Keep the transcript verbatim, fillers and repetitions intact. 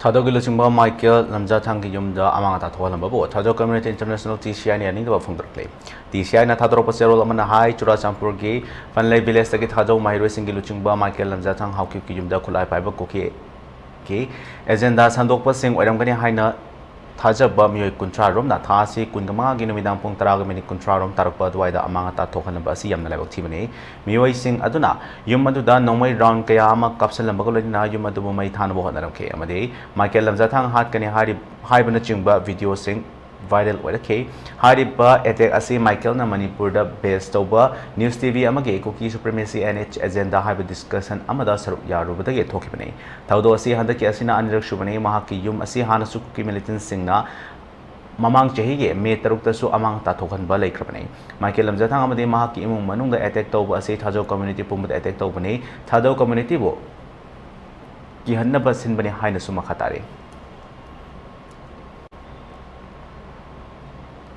ꯊꯥꯗꯧꯒꯤ ꯂꯨꯆꯤꯡꯕ ꯃꯥꯏꯀꯦꯜ ꯂꯝꯖꯥꯊꯥꯡꯒꯤ ꯌꯨꯝꯗ ꯑꯃꯥꯡ ꯑꯇꯥ ꯊꯣꯛꯍꯜꯂꯝꯕꯕꯨ ꯊꯥꯗꯧ ꯀꯝꯃ꯭ꯌꯨꯅꯤꯇꯤ ꯏꯟꯇꯔꯅꯦꯁꯅꯦꯜ, ꯇꯤ ꯁꯤ ꯑꯥꯏꯅ ꯌꯥꯅꯤꯡꯗꯕ ꯐꯣꯡꯗꯣꯔꯛꯂꯤ꯫ ꯇꯤ ꯁꯤ ꯑꯥꯏꯅ ꯊꯥꯗꯣꯔꯛꯄ ꯆꯦꯔꯣꯜ ꯑꯃꯅ ꯍꯥꯏ, ꯆꯨꯔꯥꯆꯥꯟꯄꯨꯔꯒꯤ ꯄꯟꯂꯩ ꯚꯤꯂꯦꯖꯇꯒꯤ ꯊꯥꯗꯧ ꯃꯍꯩꯔꯣꯏꯁꯤꯡꯒꯤ ꯂꯨꯆꯤꯡꯕ ꯃꯥꯏꯀꯦꯜ ꯂꯝꯖꯥꯊꯥꯡ ꯍꯥꯎꯀꯤꯞꯀꯤ ꯌꯨꯝꯗ ꯈꯨꯠꯂꯥꯏ ꯄꯥꯏꯕ ꯀꯨꯀꯤꯒꯤ ꯑꯦꯖꯦꯟꯗꯥ ꯁꯟꯗꯣꯛꯄꯁꯤꯡ ꯑꯣꯏꯔꯝꯒꯅꯤ ꯍꯥꯏꯅ ꯊꯥꯖꯕ ꯃꯤꯑꯣꯏ ꯀꯨꯟꯊ꯭ꯔꯥ ꯔꯣꯝꯅ ꯊꯥ ꯑꯁꯤ ꯀꯨꯟꯃꯉꯥꯒꯤ ꯅꯨꯃꯤꯗꯥꯡ ꯄꯨꯡ ꯇꯔꯥꯒ ꯃꯤꯅꯤꯠ ꯀꯨꯟꯊ꯭ꯔꯥ ꯔꯣꯝ ꯇꯥꯔꯛꯄ ꯑꯗꯨꯋꯥꯏꯗ ꯑꯃꯥꯡ ꯑꯇꯥ ꯊꯣꯛꯍꯟꯕ ꯑꯁꯤ ꯌꯥꯝꯅ ꯂꯥꯏꯕꯛ ꯊꯤꯕꯅꯤ꯫ ꯃꯤꯑꯣꯏꯁꯤꯡ ꯑꯗꯨꯅ ꯌꯨꯝ ꯑꯗꯨꯗ ꯅꯣꯡꯃꯩ ꯔꯥꯎꯟ ꯀꯌꯥ ꯑꯃ ꯀꯥꯞꯁꯤꯜꯂꯝꯕꯒ ꯂꯣꯏꯅꯅ ꯌꯨꯝ ꯑꯗꯨꯕꯨ ꯃꯩ ꯊꯥꯅꯕ ꯍꯣꯠꯅꯔꯝꯈꯤ ꯑꯃꯗꯤ ꯃꯥꯏꯀꯦꯜ ꯂꯝꯖꯥꯊꯥꯡ ꯍꯥꯠꯀꯅꯤ ꯍꯥꯏꯔꯤ-, ꯍꯥꯏꯕꯅꯆꯤꯡꯕ ꯚꯤꯗꯤꯑꯣꯁꯤꯡ ꯚꯥꯏꯔꯦꯜ ꯑꯣꯏꯔꯛꯈꯤ꯫ ꯍꯥꯏꯔꯤꯕ ꯑꯦꯇꯦꯛ ꯑꯁꯤ ꯃꯥꯏꯀꯦꯜꯅ ꯃꯅꯤꯄꯨꯔꯗ ꯕꯦꯁ ꯇꯧꯕ ꯅ꯭ꯌꯨꯁ ꯇꯤ ꯚꯤ ꯑꯃꯒꯤ ꯀꯨꯀꯤ ꯁꯨꯄ꯭ꯔꯤꯃꯦꯁꯤ ꯑꯦꯟ ꯑꯦꯆ ꯑꯦꯖꯦꯟꯗꯥ ꯍꯥꯏꯕ ꯗꯤꯁꯀꯁꯟ ꯑꯃꯗ ꯁꯔꯨꯛ ꯌꯥꯔꯨꯕꯗꯒꯤ ꯊꯣꯛꯈꯤꯕꯅꯤ꯫ ꯊꯧꯗꯣꯛ ꯑꯁꯤ ꯍꯟꯗꯛꯀꯤ ꯑꯁꯤꯅ ꯑꯅꯤꯔꯛ ꯁꯨꯕꯅꯤ꯫ ꯃꯍꯥꯛꯀꯤ ꯌꯨꯝ ꯑꯁꯤ ꯍꯥꯟꯅꯁꯨ ꯀꯨꯀꯤ ꯃꯤꯂꯤꯇꯦꯟꯁꯤꯡꯅ ꯃꯃꯥꯡ ꯆꯍꯤꯒꯤ ꯃꯦ ꯇꯔꯨꯛꯇꯁꯨ ꯑꯃꯥꯡ ꯑꯇꯥ ꯊꯣꯛꯍꯟꯕ ꯂꯩꯈ꯭ꯔꯕꯅꯤ꯫ ꯃꯥꯏꯀꯦꯜ ꯂꯝꯖꯥꯊꯥꯡ ꯑꯃꯗꯤ ꯃꯍꯥꯛꯀꯤ ꯏꯃꯨꯡ ꯃꯅꯨꯡꯗ ꯑꯦꯇꯦꯛ ꯇꯧꯕ ꯑꯁꯤ ꯊꯥꯖꯧ ꯀꯝꯃ꯭ꯌꯨꯅꯤꯇꯤ ꯄꯨꯝꯕꯗ ꯑꯦꯇꯦꯛ ꯇꯧꯕꯅꯤ꯫ ꯊꯥꯖꯧ ꯀꯝꯃ꯭ꯌꯨꯅꯤꯇꯤꯕꯨ ꯀꯤꯍꯟꯅꯕ ꯁꯤꯟꯕꯅꯤ ꯍꯥꯏꯅꯁꯨ ꯃꯈꯥ ꯇꯥꯔꯤ꯫